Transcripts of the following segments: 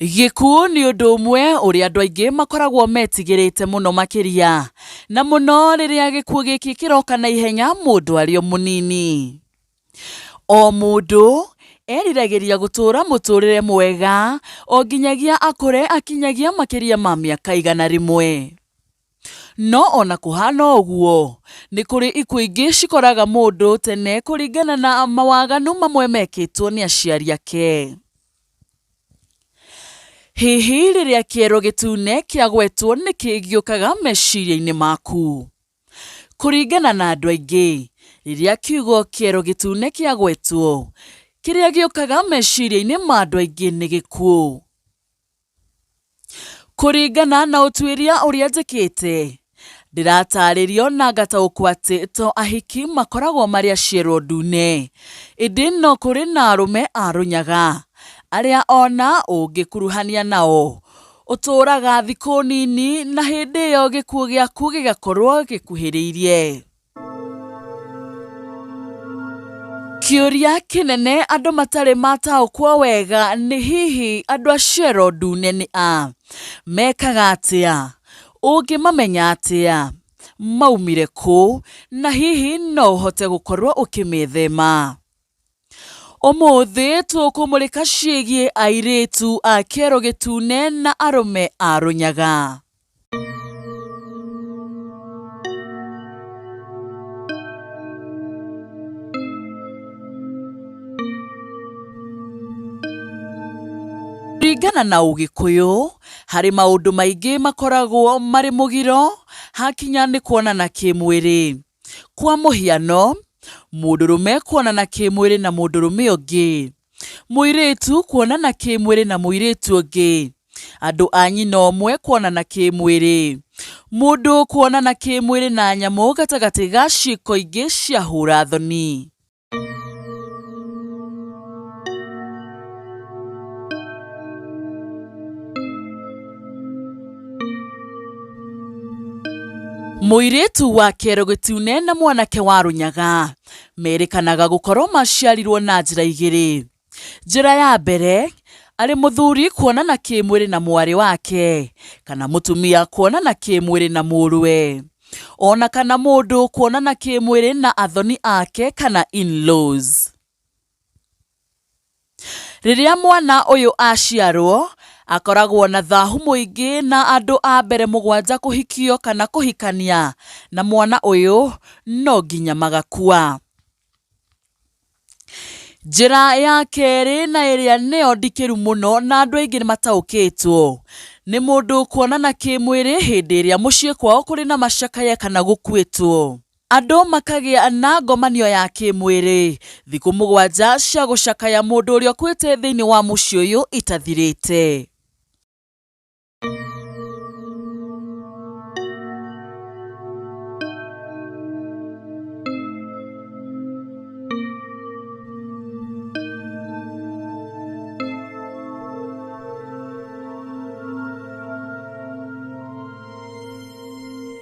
Gĩkuũ nĩ ũndũ ũmwe ũrĩa andũ aingĩ makoragwo metigĩrĩte mũno makĩria, na mũno rĩrĩa gĩkuũ gĩkĩ kĩroka na ihenya mũndũ arĩ o mũnini. O mũndũ eriragĩria gũtũũra mũtũrĩre mwega o nginyagia akũre akinyagia makĩria ma mĩaka 100. No ona kũhana ũguo, nĩ kũrĩ ikuũ ingĩ cikoraga mũndũ tene kũringana na mawaganu mamwe mekĩtwo nĩ aciari ake. Hihi rĩrĩa kĩero gĩtune kĩagwetwo nĩkĩ gĩũkaga meciria-inĩ maku? Kũringana na andũ aingĩ, rĩrĩa kiugo kĩero gĩtune kĩagwetwo, kĩrĩa gĩũkaga meciria-inĩ ma andũ aingĩ nĩ gĩkuũ. Kũringana na ũtuĩria ũrĩa njĩkĩte, ndĩratarĩrio na ngataũkwo atĩ to ahiki makoragwo marĩ a ciero ndune, ĩndĩ no kũrĩ na arũme a rũnyaga, arĩa ona ũngĩkuruhania nao, ũtũũraga thikũ nini na hĩndĩ ĩyo gĩkuũ gĩaku gĩgakorwo gĩkuhĩrĩirie. Kĩũria kĩnene andũ matarĩ mataũkwo wega nĩ hihi andũ a ciero ndune nĩ a? Mekaga atĩa? Ũngĩmamenya atĩa? Maumire kũ? Na hihi no ũhote gũkorwo ũkĩmethema? Ũmũthĩ tũkũmũrĩka ciĩgiĩ airĩtu a kĩero gĩtune na arũme a rũnyaga. Kũringana na Ũgĩkũyũ, harĩ maũndũ maingĩ makoragwo marĩ mũgiro hakinya nĩ kuonana kĩmwĩrĩ. Kwa mũhiano, mũndũrũme kuonana kĩmwĩrĩ na mũndũrũme ũngĩ, mũirĩtu kuonana kĩmwĩrĩ na mũirĩtu ũngĩ, andũ a nyina ũmwe kuonana kĩmwĩrĩ, mũndũ kuonana kĩmwĩrĩ na nyamũ gatagatĩ ga ciĩko ingĩ cia hũra thoni. Mũirĩtu wa kĩero gĩtune na mwanake wa rũnyaga merĩkanaga gũkorwo maciarirwo na njĩra igĩrĩ. Njĩra ya mbere, arĩ mũthuri kuonana kĩmwĩrĩ na mwarĩ wake, kana mũtumia kuonana kĩmwĩrĩ na mũrũwe. Ona kana mũndũ kuonana kĩmwĩrĩ na athoni ake kana in-laws. Rĩrĩa mwana ũyũ aciarwo, akoragwo na thahu mũingĩ na andũ a mbere mũgwanja kũhikio kana kũhikania na mwana ũyũ no nginya magakua. Njĩra ya kerĩ na ĩrĩa nĩyo ndikĩru mũno na andũ aingĩ nĩmataũkĩtwo, nĩ mũndũ kuonana kĩmwĩrĩ hĩndĩ ĩrĩa mũciĩ kwao kũrĩ na macakaya kana gũkuĩtwo. Andũ makagĩa na ngomanio ya kĩmwĩrĩ thikũ mũgwanja cia gũcakaya mũndũ ũrĩa ũkuĩte thĩinĩ wa mũciĩ ũyũ itathirĩte.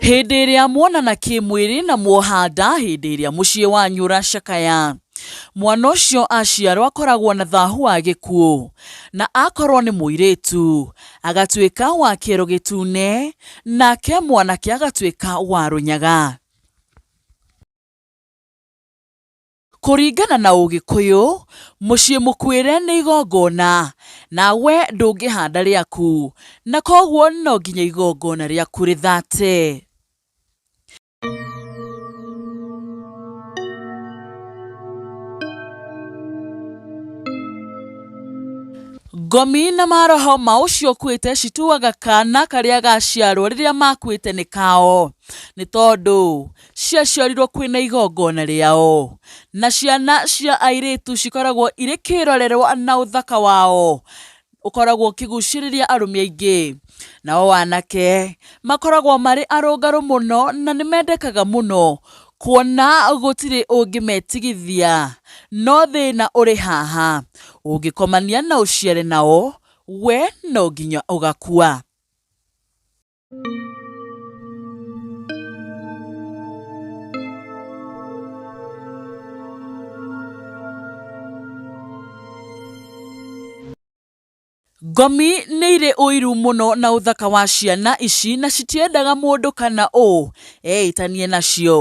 Hĩndĩ ĩrĩa muonana kĩmwĩrĩ na muoha nda hĩndĩ ĩrĩa mũciĩ wanyu ũracakaya, mwana ũcio aciarwo akoragwo na thahu wa gĩkuũ, na akorwo nĩ mũirĩtu agatuĩka wa kĩero gĩtune, nake mwanake agatuĩka wa rũnyaga. Kũringana na Ũgĩkũyũ, mũciĩ mũkuĩre nĩ igongona, nawe ndũngĩhanda rĩaku, na koguo no nginya igongona rĩaku rĩthate. Ngomi na maroho ma ũcio ũkuĩte cituaga kana karĩa gaciarwo rĩrĩa makuĩte nĩ kao, nĩ tondũ ciaciarirwo kwĩna igongona rĩao, na ciana cia airĩtu cikoragwo irĩ kĩrorerwa na ũthaka wao ũkoragwo ũkĩgucĩrĩria arũme aingĩ. Nao anake makoragwo marĩ arũngarũ mũno na nĩ mendekaga mũno kuona gũtirĩ ũngĩmetigithia. No thĩna ũrĩ haha, ũngĩkomania na ũciare nao, we no nginya ũgakua. Ngomi nĩ irĩ ũiru mũno na ũthaka wa ciana ici na citiendaga mũndũ kana ũ eĩtanie nacio,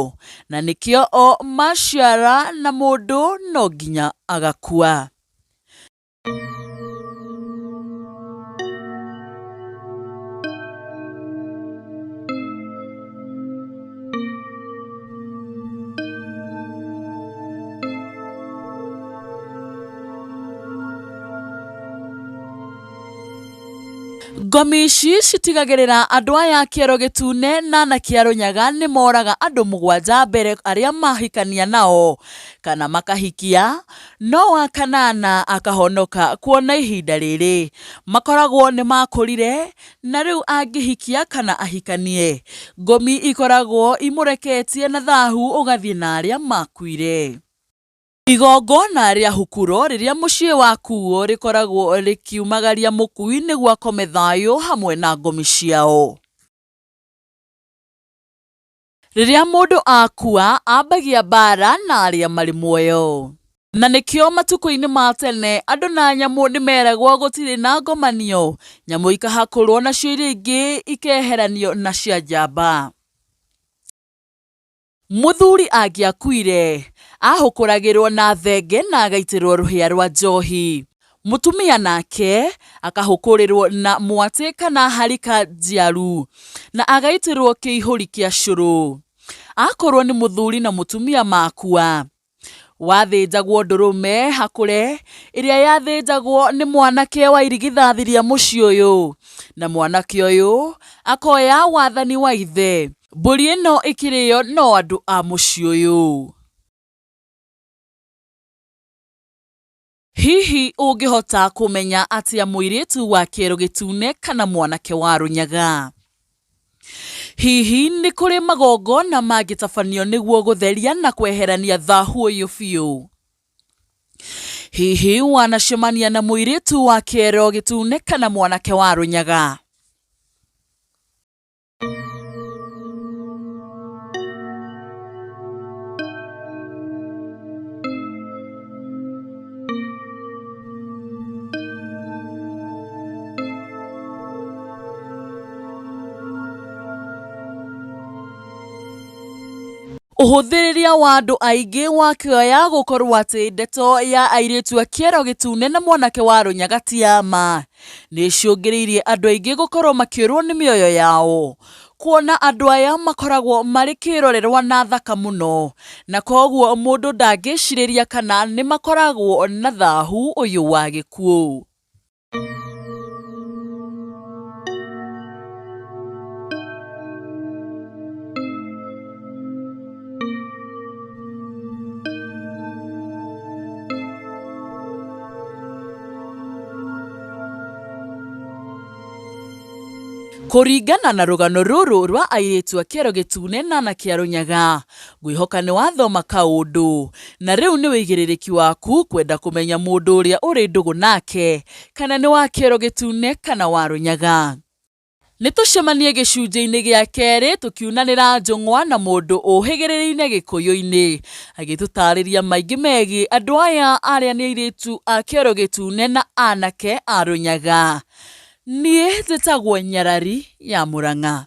na nĩkĩo o maciara na mũndũ no nginya agakua. Ngomi ici citigagĩrĩra andũ aya a kĩero gĩtune na anake a Rũnyaga nĩ moraga andũ mũgwanja mbere arĩa mahikania nao kana makahikia, no wa kanana akahonoka kuona ihinda rĩrĩ makoragwo nĩ makũrire na rĩu angĩhikia kana ahikanie, ngomi ikoragwo imũreketie na thahu ũgathiĩ na arĩa makuire. Igongona rĩa hukuro rĩrĩa mũciĩ wakuo rĩkoragwo rĩkiumagaria mũkui nĩguo akome thayũ hamwe na ngomi ciao. Rĩrĩa mũndũ akua ambagia mbaara na arĩa marĩ muoyo. Na nĩkĩo matukũ-inĩ ma tene andũ na nyamũ nĩ meragwo gũtirĩ na ngomanio, nyamũ ikahakũrwo nacio iria ingĩ ikeheranio na cia njamba. Mũthuri angĩakuire, ahũkũragĩrwo na thenge na agaitĩrwo rũhĩa rwa njohi. Mũtumia nake akahũkũrĩrwo na mwatĩ kana harika njiaru na agaitĩrwo kĩihũri kĩa cũrũ. Akorwo nĩ mũthuri na mũtumia makua, Wathĩnjagwo ndũrũme hakũre ĩrĩa yathĩnjagwo nĩ mwanake wa irigithathi rĩa mũciĩ ũyũ, na mwanake ũyũ akoya wathani wa ithe. Mbũri ĩno ĩkĩrĩo no andũ a mũciĩ ũyũ. Hihi ũngĩhota kũmenya atĩa mũirĩtu wa kĩero gĩtune kana mwanake wa rũnyaga? Hihi nĩ kũrĩ magongona mangĩtabanio nĩguo gũtheria na kweherania thahu ũyũ biũ? Hihi wanacemania na mũirĩtu wa kĩero gĩtune kana mwanake wa rũnyaga? Ũhũthĩrĩria wa andũ aingĩ wa kĩoya gũkorwo atĩ ndeto ya airĩtu a kĩero gĩtune na mwanake wa rũnyaga ti ya ma, nĩicũngĩrĩirie andũ aingĩ gũkorwo makĩũrwo nĩ mĩoyo yao. Kuona andũ aya makoragwo marĩ kĩrorerwa na athaka mũno, na koguo mũndũ ndangĩcirĩria kana nĩmakoragwo na thahu ũyũ wa gĩkuũ. Kũringana na rũgano rũrũ rwa airĩtu a kĩero gĩtune na anake a Rũnyaga, ngwĩhoka nĩ wathoma kaũndũ, na rĩu nĩ wĩigĩrĩrĩki waku kwenda kũmenya mũndũ ũrĩa ũrĩ ndũgũ nake, kana nĩ wa kĩero gĩtune kana wa Rũnyaga. Nĩ tũcemanie gĩcunjĩ-inĩ gĩa kerĩ tũkiunanĩra njũng'wa na mũndũ ũhĩgĩrĩrĩire gĩkũyũ-inĩ agĩtũtarĩria maingĩ megiĩ andũ aya arĩa nĩ airĩtu a kĩoro gĩtune na anake a Rũnyaga. Niĩ njĩtagwo Nyarari ya Mũrang'a.